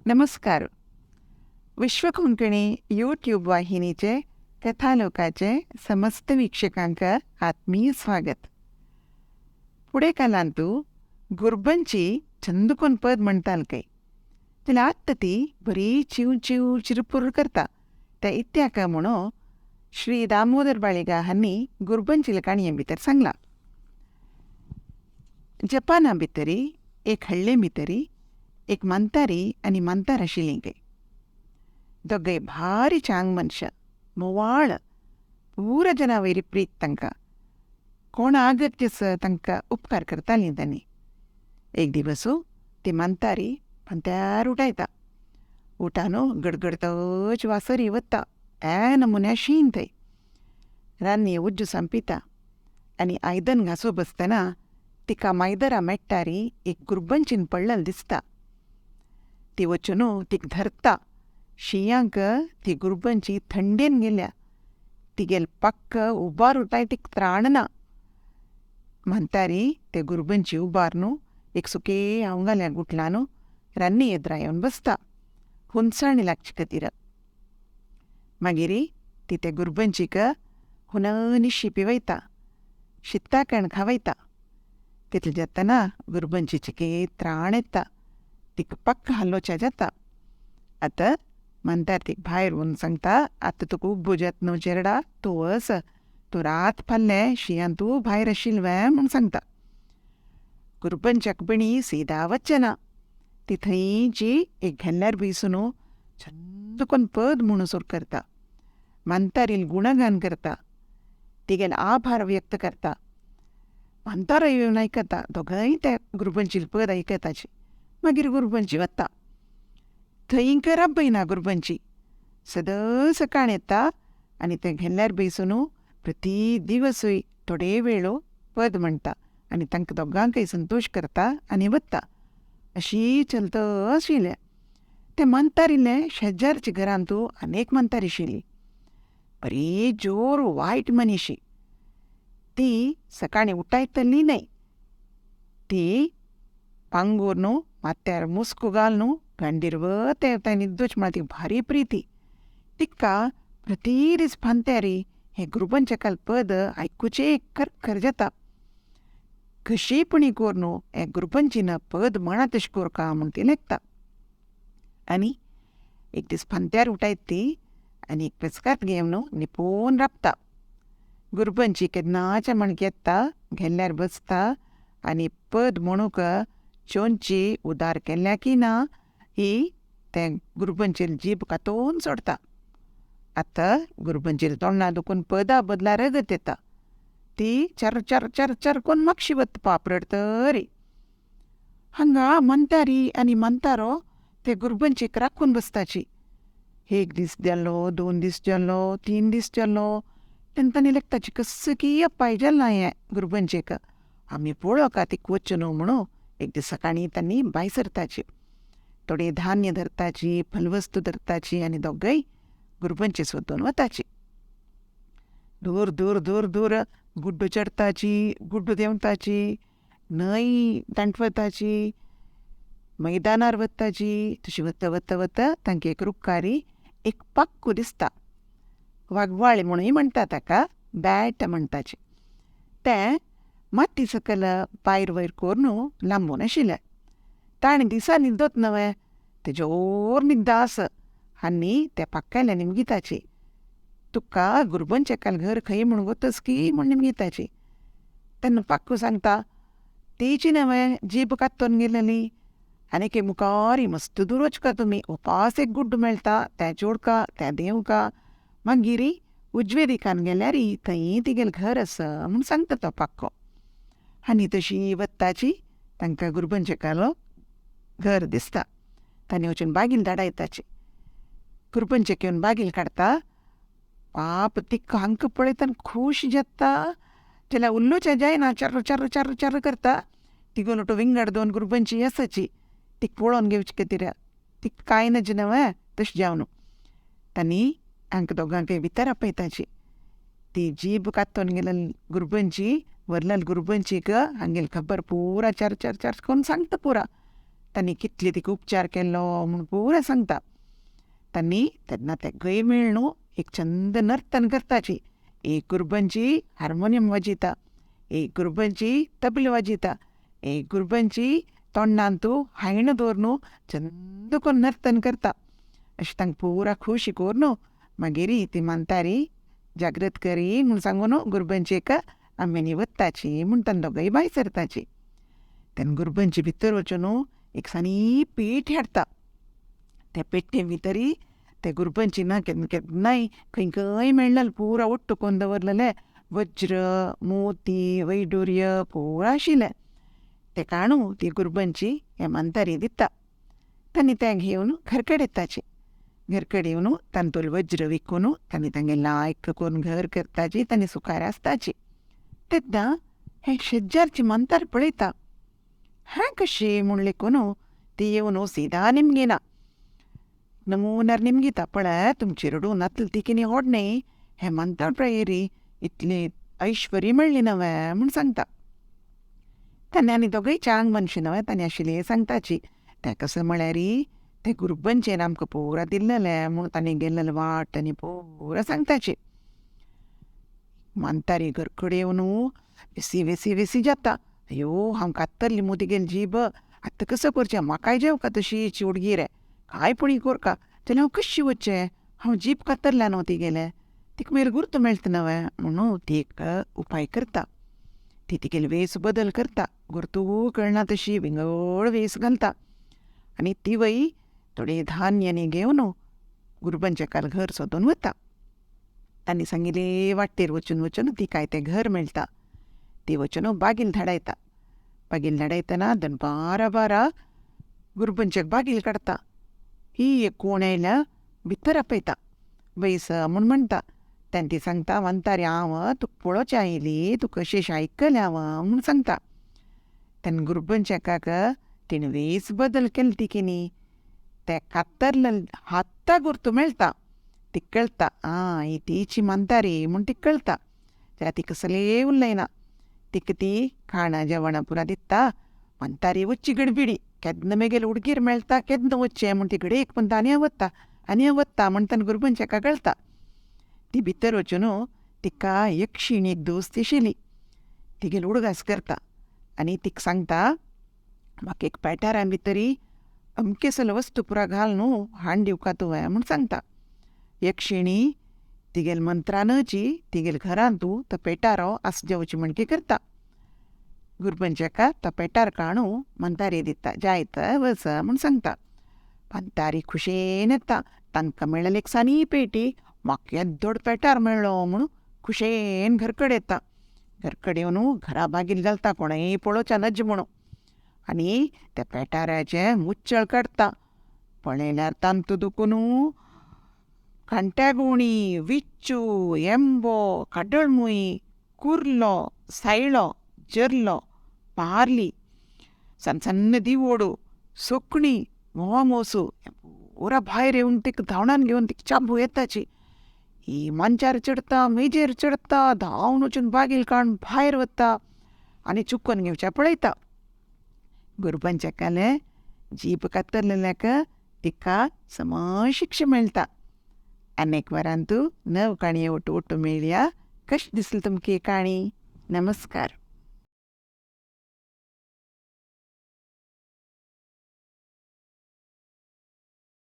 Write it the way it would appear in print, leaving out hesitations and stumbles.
नमस्कार. विश्व कोंकणी यूट्यूब वाहिनीचे कथालोकाचे समस्त वीक्षकांक आत्मीय स्वागत. फुडें कालांतू गुरबंची चंदकोन पद म्हणटाल काय जाल्यार आत्तां ती बरी चिव चिव चिरपूर करता. त्या इत्याक म्हणून श्री दामोदर बाळिगा हांणी गुरबंचील काणये भितर सांगलां. जपाना भितरी एक हळ्ळे भितरी एक म्हांतारी आनी म्हांतार आशिल्लीं खंय. दोगय भारी चांग मनशां, मोवाळ, पुरा जना वयरी प्रीत तांकां. कोण आगत्यस तांकां उपकार करतालीं तांणी. एक दिवस ती म्हांतारी फांत्यार उठायता. उठान गडगडतच वासरी वता त्या नमुन्या शीन थंय. रान्नी उज्जू सांपिता आनी आयदन घांसू बसतना तिका मायदरा मेट्टारी एक गुरबंचीन पडलेलें दिसता. ती वचून तिका धरता. शिंयांक ती गुरबंची थंडेन गेल्या. तिगेल पक्क उबार उठाय तिका त्राण ना. म्हांतारी ते गुरबंची उबार न्हू एक सुके हांवगाल्या गुटलान रान्नी येद्रा येवन बसता हुनसाणी लागचे खातीर. मागीर ती ते गुरबंचीक हुननिशी पिवयता, शित्ताकण खावयता. तितलें जातना गुरबंची चिके त्राण येता. तिका पक्क हालोवच्या जाता. आतां म्हांतार तिका भायर वचून सांगता, आतां तुका उब्बो जाता न्हू चेरडा, तूं वच, तूं रात फाल्लें शिंयान तूं भायर आशिल्लें म्हूण सांगता. गुरबंच्याक बणी सीदा वचचें ना. ती थंयची एक घेल्ल्यार बैसून चंद कोन्न पद म्हणू सुरू करता. म्हांतारील गुणगान करता. तिगेले आभार व्यक्त करता. म्हांतारो येवन आयकता. दोगांय त्या गुरबंचील पद आयकताची. मागीर गुरबंची वता. थंय राबयना गुरबंची. सदां सकाळ येता आनी तें घेल्ल्यार बैसून प्रती दिवसूय थोडे वेळो पद म्हणटा आनी तांकां दोगांकय संतोश करता आनी वता. अशी चलत आशिल्लें. तें म्हांतारीलें शेजारच्या घरांतू आनी एक म्हांतारी आशिल्ली. बरी जोर वायट मनीशी. ती सकाळीं उठायतली न्हय. ती पांगूर न्हू माथ्यार मुस्को घाल न्हू गांडीर वत येता न्हिदूच म्हळ्यार तिका भारी प्रिती. तिका प्रती दीस फांत्यारी हें गुरबंचकाल पद आयकुचें करकर जाता. कशी पुणी कोर न्हू हें गुरबंचीन पद म्हणा तशें कोरका म्हूण ती लेखता. आनी एक दीस फांत्यार उठायत ती आनी एक पेचकात घेवन न्हू निपोवन राबता. गुरबंची केन्नाच्या म्हण येता, घेल्ल्यार बसता आनी पद म्हणूंक चोंची उदार केल्या की ना ही तें गुरबंचेर जीब कातोवन सोडता. आतां गुरबंचेर तोंडा दुखून पदा बदला रगत येता. ती चर चर चर चर कोन्न मागशी वता पाप रडतरी. हांगा म्हांतारी आनी म्हांतारो ते गुरबंचीक राखून बसताची. एक दीस जालो, दोन दीस जालो, तीन दीस जालो. तेन्ना तांणी लेखताची कसं की अपाय जालां हें गुरबंचेक. आमी पळोवका तिका वचचें न्हू म्हणून एक दीस सकाळीं तांणी भायर सरताची. थोडे धान्य धरताची, फलवस्तू धरताची आनी दोगय गुरबंची सोदून वताची. दूर दूर दूर दूर गुड्डो चडताची, गुड्डो देंवताची, न्हंय दांटवताची, मैदानार वताची. तशी वता वता वता तांकां एक रुखारी एक पाक्कू दिसता. वागवाळे म्हणूय म्हणटा ताका, बॅट म्हणटाची. तें माती सकयल पायर वयर करून लांबून आशिल्लें. ताणें दिसा न्हिदत न्हय तें जोर न्हिद्दा आस आनी त्या पाक्याल्या निमगिताची. तुका गुरबंचेकाल घर खंय म्हूण गोतस की म्हूण निमगिताची. तेन्ना पाक्कू सांगता, तेची न्हय जीब कातोन गेलेली आनी मुखार मस्त दूर वचका तुमी, उपास एक गुड्डो मेळटा तें चोडका तें देंवका, मागीर उजवे दिकान गेल्यार थंय तिगेलें घर आसा म्हूण सांगता तो पाक्को. आनी तशी वत्ताची तांकां गुरबंचेकालो घर दिसता. तांणी वचून बागील धाडायताची. गुरबंचेक येवन बागील काडटा. पाप तिका हांकां पळयता खूश जाता. जाल्यार उल्लोवचें जायना, चर्र चर्र चर्र चर्र करता. तिगोल तो विंगड दोन गुरबंची आसाची. तिका पळोवन घेवचे खातीर. तिका कांय नज न्हय तशें जावन तांणी हांकां दोगांकय भितर आपयताची. ती जीब कातोन गेलेली गुरबंची व्हरलेली गुरबंचीक हांगेली खबर पुरा चर चर चर करून सांगता पुरा. तांणी कितले तिका उपचार केलो म्हूण पुरा सांगता. तांणी तेन्ना तेगय मेळ न्हू एक चंद नर्तन करताची. एक गुरबंची हार्मोनियम वाजयता, एक गुरबंची तबलें वाजयता, एक गुरबंची तोंडांतू हायण दवर चंद करून नर्तन करता. अशें तांकां पुरा खुशी करून मागीर ती म्हातारी जागृत करी म्हूण सांगून गुरबंचेक आंब्यांनी वताची म्हूण तांकां दोगांय भायर सरताची. तेन्ना गुरबंची भितर वचून एक सानी पेटी हाडटा. त्या पेट्टे भितरी ते गुरबंची ना केन्ना केन्नाय खंय खंय मेळ्ळें पुरा ಒಟ್ಟು करून दवरलेले वज्र मोती वैडूर्य पुरा आशिल्लें. ते काणू ती गुरबंची हे म्हातारी दिता. तांणी तें घेवन घरकडेन येताची. घरकडेन येवन तांतूल वज्र विकून तांणी तांगे लायक करून घर करताची, तांणी सुखार आसताची. तेन्ना हे शेजारची म्हातारी पळयता, हें कशी म्हूण लेखून ती येवन सिदा निमगिना नमुनार निमगिता, पळय तुमची रडून नातली ती कितें होड न्ही हें म्हातार प्रायरी इतली ऐश्वर्य मेळ्ळी नवें म्हूण सांगता. तांणी आनी दोगूय चांग मनशां नवें तांणी आशिल्लें सांगताची. तें कसो म्हळ्यार ते गुरबंचेन आमकां पुरा दिल्लेलें म्हूण तांणी गेल्लेलें वाट आनी पुरा सांगताची. म्हातारी घरकडेन येवन वेसी वेसी वेसी जाता. अयो हांव कातरली मु तिगेली जीब, आतां कसो करचें, म्हाकाय जेवका तशी हुडगी रे, कांय पूण कोरका जाल्यार हांव कशी वचचें, हांव जीब कातरल्या न्हू तिगेलें, तिका मागीर गुर्त मेळटा नवें म्हणून ती एक उपाय करता. ती तिगेली वेस बदल करता, गुर्तू कळना तशी विंगड वेस घालता आनी ती वय थोडे धान्य घेवन गुरबंचेकाल घर सोदून वता. तांणी सांगिल्ले वाटेर वचून वचून तिकाय तें घर मेळटा. ती वचून बागील धाडायता. बागील धाडायतना दनपारा बारा गुरबंचेक बागील काडटा. ही एक कोण आयल्या भितर आपयता, बैस म्हूण म्हणटा. तेन्ना ती सांगता, म्हातारी हांव तुका पळोवचें आयली, तुका कशें आयकलें हांव म्हूण सांगता. तेन्ना गुरबंचेकाक तिणें वेस बदल केली ती कितें ते कातरले हाता गुर्तू मेळटा. ती कळटा आं ही तिची म्हातारी म्हूण ती कळटा. जाल्यार ती कसलें उलयना, तिका ती खाणां जेवणां पुरा दिता. म्हातारी वच्ची गडबिडी, केन्ना मेगेले हुडगीर मेळटा केन्ना वचचें म्हूण ती घडयेक म्हणटा आनी हांव वता आनी हांव वता म्हूण ताणें गुरबंचेका कळटा. ती भितर वचून तिका यक्षिणी एक दोस्त आशिल्ली, तिगेलो उडगास करता आनी तिका सांगता, म्हाका एक पेटारान भितरी अमकेसलो वस्तू पुरा घाल न्हू हाड दिवका तुवें म्हूण सांगता. यक्षिणी तिगेले मंत्रानची तिगेले घरांत तूं तो पेटारो आस जेवची म्हणकी करता. गुरबंचेका तो पेटार काणू म्हातारी दिता, जायत वच म्हूण सांगता. म्हातारी खुशेन येता. तांकां मेळ्ळें एक सानी पेटी, म्हाका येद्दोड पेटार मेळ्ळो म्हूण खुशेन घरकडेन येता. घरकडेन येवन घरा बागील घालता, कोणेय पळोवच्या नज म्हणून, आनी त्या पेटाराचें मुच्चळ काडटा. पळयल्यार तांतू दुखून कांट्यागोणी, विच्चू, एम्बो, काडळमुई, कुर्लो, सायळो, जर्लो, पार्ली, सन्न सन्न दिवोडू, सुकणी, मोवामोसू पुरा भायर येवन तिका धांवणान घेवन तिका चाबू येताची. ही मांचार चडटा, मेजेर चडटा, धांवन वचून बागील काडून भायर वता आनी चुकोन घेवच्या पळयता. गुरबंचेकाले जीप कातरलेल्याक तिका सम शिक्षा मेळटा. अनेक वरांतू नव काणये ओटू ओटू मेळया. कशें दिसली तुमकां ही काणी? नमस्कार.